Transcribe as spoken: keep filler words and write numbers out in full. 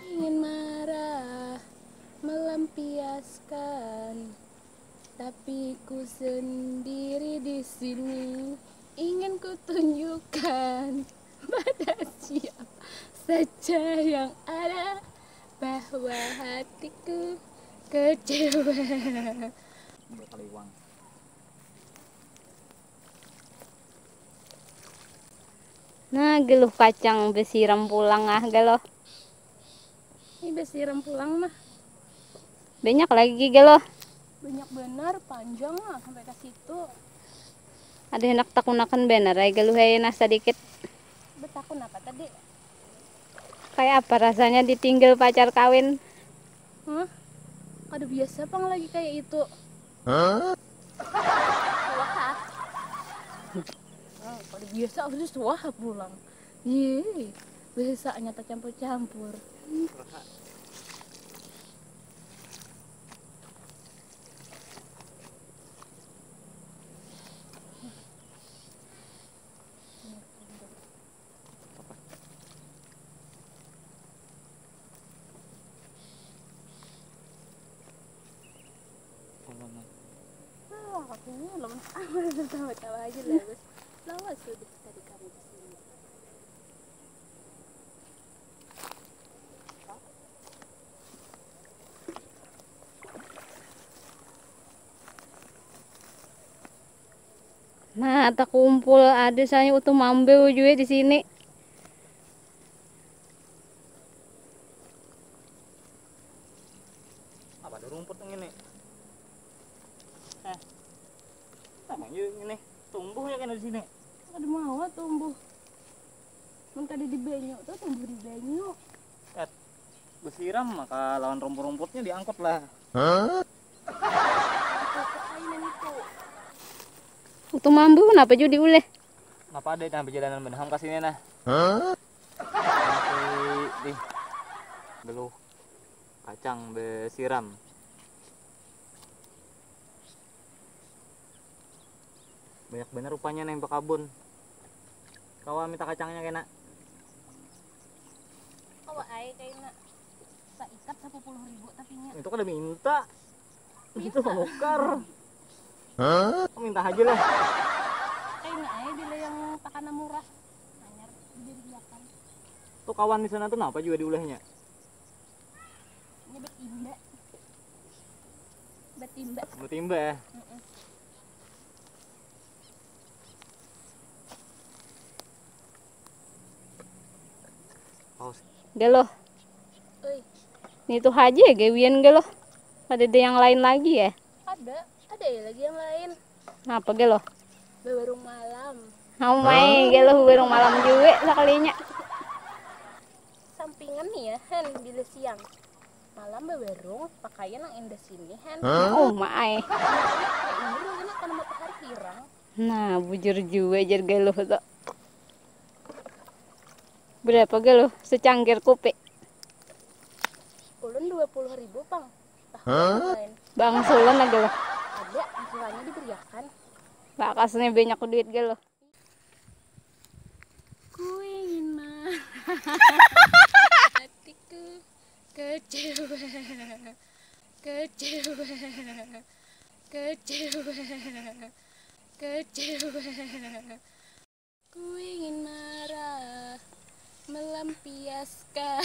Ingin marah, melampiaskan, tapi ku sendiri di sini ingin ku tunjukkan pada siapa saja yang ada bahwa hatiku kecewa. Nah, geluh kacang besiram pulang ah, geluh. Ini besiram pulang mah. Banyak lagi, geluh. Banyak benar, panjang lah sampai ke situ. Ada hendak takunakan benar, ay, geluh, ay, nah, sedikit. Betakun apa tadi? Kayak apa rasanya ditinggal pacar kawin? Hah? Kada biasa pang lagi kayak itu. Hah? Wah. Nah, kada biasa, harus wah pulang. Ye, bahasanya tercampur-campur. Kolonan. Ah, waktunya lemes amat, tawa-tawa aja lah, Bos. Lawas sudah tadi kami di sini. Nah, takumpul ada saya utuh mambeu juga di sini. Apa ada rumput yang ini? Eh, apa yang ini? Tumbuhnya kan di sini. Ada mawa tumbuh. Mun kada di banyu tuh, tumbuh di banyu. Kat, besiram maka lawan rumput-rumputnya diangkut lah. Hah? Itu kainan itu. Utuh mambeu kenapa juga diuleh? Napa ada nah perjalanan benham ke sini nah? Hah? Nanti di geluh kacang besiram. Banyak benar rupanya nang bakabun. Kawa minta kacangnya kena. Kawa ai kaina. Saikat sapuluh ribu tapi nya. Itu kada minta. Itu manukar. Hah? Minta aja lah. Kaina ai bila yang takana murah. Anyar dijadiakan. Tuh kawan di sana tuh napa juga diulahnya? Ini betimba. Betimba. Betimba. Mm -mm. Galoh. Nitu haja ya gawian galoh. Kadada yang lain lagi ya? Ada, ada ya lagi yang lain. Napa galoh? Bawarung malam. Amai galoh bawarung malam jua sakalinya. Sampingan nih ya, Han, bila siang. Malam bawarung, pakaian nang indah sini, Han. Uma ai. Ini mungkin akan matahari hirang. Nah, bujur jua jar galoh tu. Berapa galoh secangkir kupi? Ulun dua puluh ribu pang. Tahu yang lain. Bangsulan lah galoh. Ada, angsurannya diberiakan. Bakasnya banyak duit galoh. Kuingin mah. Hatiku kecewa. Kecewa. Kecewa. Kecewa. Ku ingin marah, melampiaskan.